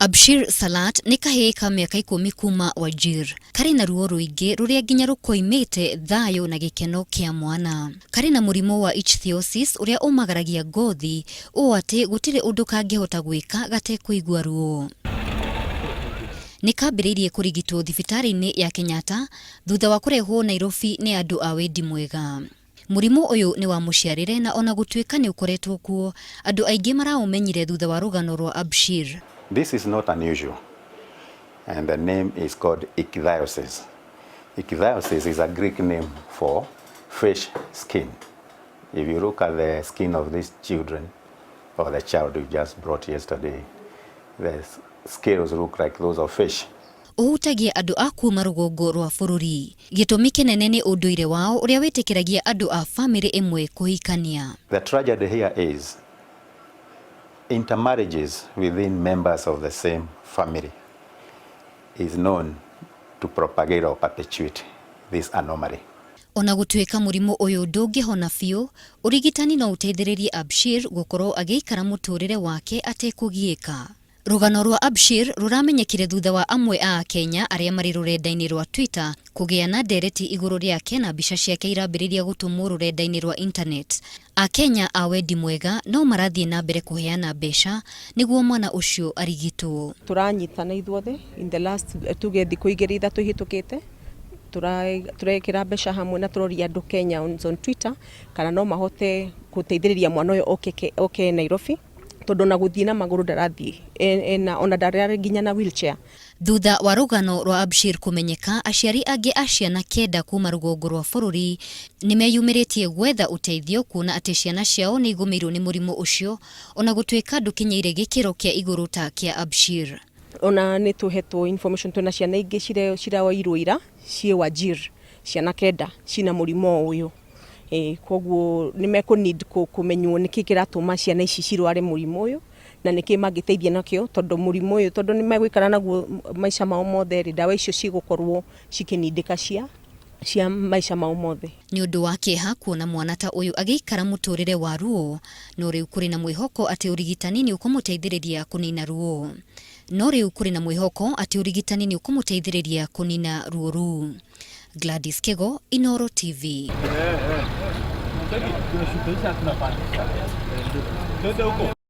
Abshir Salat nĩ kahĩĩ ka mĩaka 10 kuma Wajir. Karĩ na ruo rũingĩ rũrĩa nginya rũkoimĩte thayũ na gĩkeno kĩa mwana. Karĩ na mũrimũ wa ichthyosis ũrĩa ũmagaragia ngothi ũũ atĩ gũtirĩ ũndũ kangĩhota gwĩka gatekũigua ruo. Nĩ kambĩrĩirie kũrigitwo thibitarĩ-inĩ ya Kenyatta thutha wa kũrehwo Nairobi nĩ andũ a wendi mwega. Mũrimũ ũyũ nĩ wa mũciarĩre na ona gũtuĩka nĩ ũkoretwo kuo, andũ aingĩ maraũmenyire thutha wa rũgano rwa Abshir. This is not unusual and the name is called ichthyosis. Ichthyosis is a Greek name for fish skin. If you look at the skin of these children or the child we just brought yesterday, the scales look like those of fish. Ũhutagia andũ a kuma rũgongo rwa bũrũri. Gĩtũmi kĩnene nĩ ũndũire wao ũrĩa wĩtĩkĩragia andũ a famĩlĩ ĩmwe kũhikania. The tragedy here is intermarriages within members of the same family is known to propagate or perpetuate this anomaly. Ona gũtuĩka mũrimũ ũyũ ndũngĩhona biũ, ũrigitani no ũteithĩrĩrie Abshir gũkorwo agĩikara mũtũrĩre wake atekũgiĩka. Rũgano rwa Abshir rũramenyekire thutha wa amwe a Akenya arĩa marĩ rũrenda-inĩ rwa Twitter kũgĩa na ndereti igũrũ rĩake na mbica ciake irambĩrĩria gũtũmwo rũrenda-inĩ rwa internet. Akenya a wendi mwega no marathiĩ na mbere kũheana mbeca nĩguo mwana ũcio arigitwo. Tũranyitana ithuothe in the last tuge thikũ 2 3 ihĩtũkĩte, tũrekĩra mbeca hamwe na tũroria andũ Kenya on Twitter kana no mahote gũteithĩrĩria mwana ũyũ oke Nairobi, tondũ ona gũthiĩ na magũrũ ndarathiĩ, ona ndararĩ nginya na wheelchair. Thutha wa rũgano rwa Abshir kũmenyeka, aciari angĩ a ciana 9 kuma rũgongo rwa bũrũri nĩ meyumĩrĩtie gwetha ũteithio kuona atĩ ciana ciao nĩ igũmĩirwo nĩ mũrimũ ũcio ona gũtuĩka ndũkinyĩire gĩkĩro kĩa igũrũ ta kĩa Abshir. Ona nĩ tũhetwo information twĩna ciana ingĩ ciraoirwo ira ciĩ Wajir, ciana 9 cina mũrimũ ũyũ. Koguo nĩ mekũ need kũmenywo nĩkĩ kĩratũma ciana ici cirware mũrimũ ũyũ na nĩkĩ mangĩteithia nakĩo, tondũ mũrimũ ũyũ tondũ nĩ megũikara naguo maica mao mothe rĩ, ndawa icio cigũkorwo cikĩnindĩka cia maica mao mothe. Nĩ ũndũ wa kĩeha kuona mwana ta ũyũ agĩikara mũtũrĩre wa ruo, no rĩu kũrĩ na mwĩhoko atĩ ũrigitani nĩ ũkũmũteithĩrĩria kũnina ruo. No rĩu kũrĩ na mwĩhoko atĩ ũrigitani nĩ ũkũmũteithĩrĩria kũnina ruo rũu. Gladys Kego, Inooro TV.